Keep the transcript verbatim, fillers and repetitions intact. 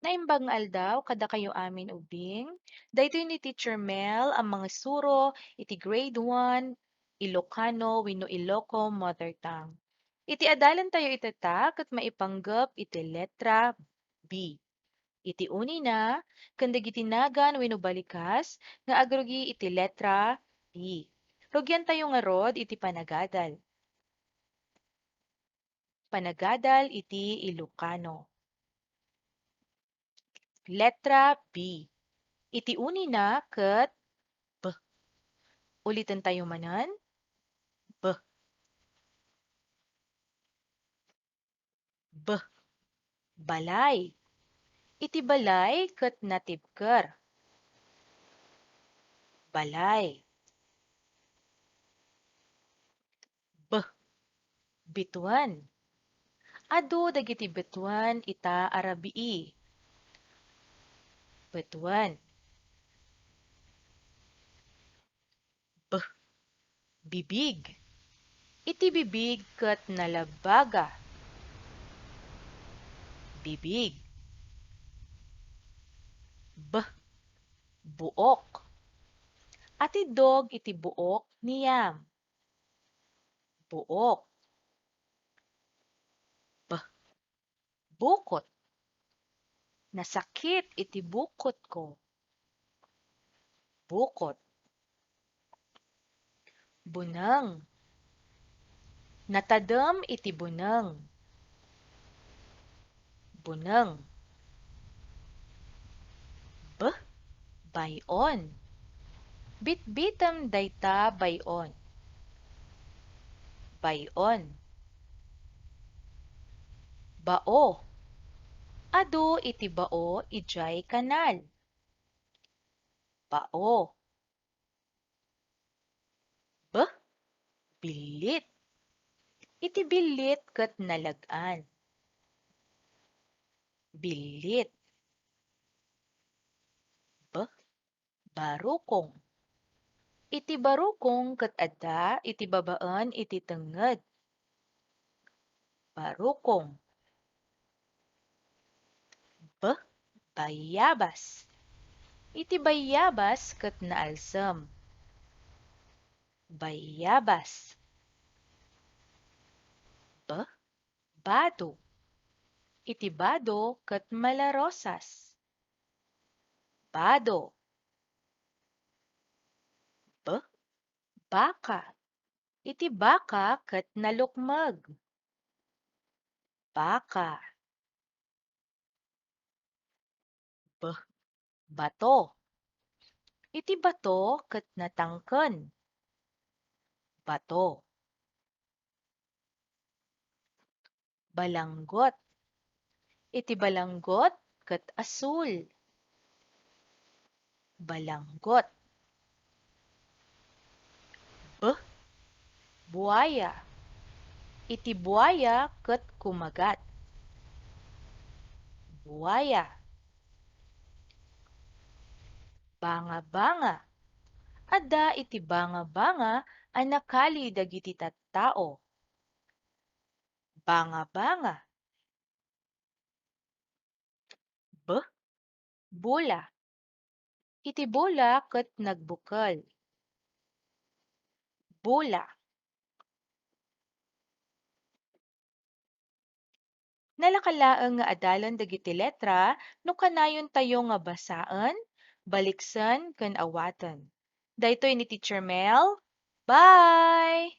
Naimbag nga aldaw kadakayo amin ubing. Daytoy ni Teacher Mel a mangisuro iti Grade one, Ilocano wenno Iloco Mother Tongue. Iti adalentayo itata ket maipanggep iti letra B. Iti unina, ken dagiti nagan wenno balikas nga agrugi iti letra B. Rugiantayo ngarud iti panagadal. Panagadal iti Ilocano. Letra B. Iti unina ket B. Ulitentayo manen. B. B. Balay. Iti balay ket natibker. Balay. B. Bituen. Adu dagiti bituen ita a rabii. Bituen. B. Bibig. Iti bibig ket nalabbaga. Bibig. B. Buok. Atiddog iti buok ni Yam. Buok. B. Bukot. Nasakit iti bukotko. Bukot. Buneng. Natadem iti buneng. Buneng. B. Bay-on. Bitbitem dayta bay-on. Bay-on. Bao. Adu iti bao idiay kanal. Bao. B. Billit. Iti billit ket nalag-an. Billit. B. Barukong. Iti barukong ket adda iti babaen iti tengnged. Barukong. B. Bayabas. Iti bayabas ket naalsem. Bayabas. B. Bado. Iti bado ket malarosas. Bado. B. Baka. Iti baka ket nalukmeg. Baka. B. Bato. Iti bato ket natangken. Bato. Balanggot. Iti balanggot ket asul. Balanggot. B. Buaya. Iti buaya ket kumagat. Buaya. Banga-banga. Adda iti banga-banga a nakali dagiti tattao. Banga-banga. B. Bola. Iti bola ket nagbukel. Bola. Nalaka laeng nga adalen dagiti letra no kanayontayo nga basaen, baliksen, ken awaten. Daytoy ni Teacher Mel. Bye!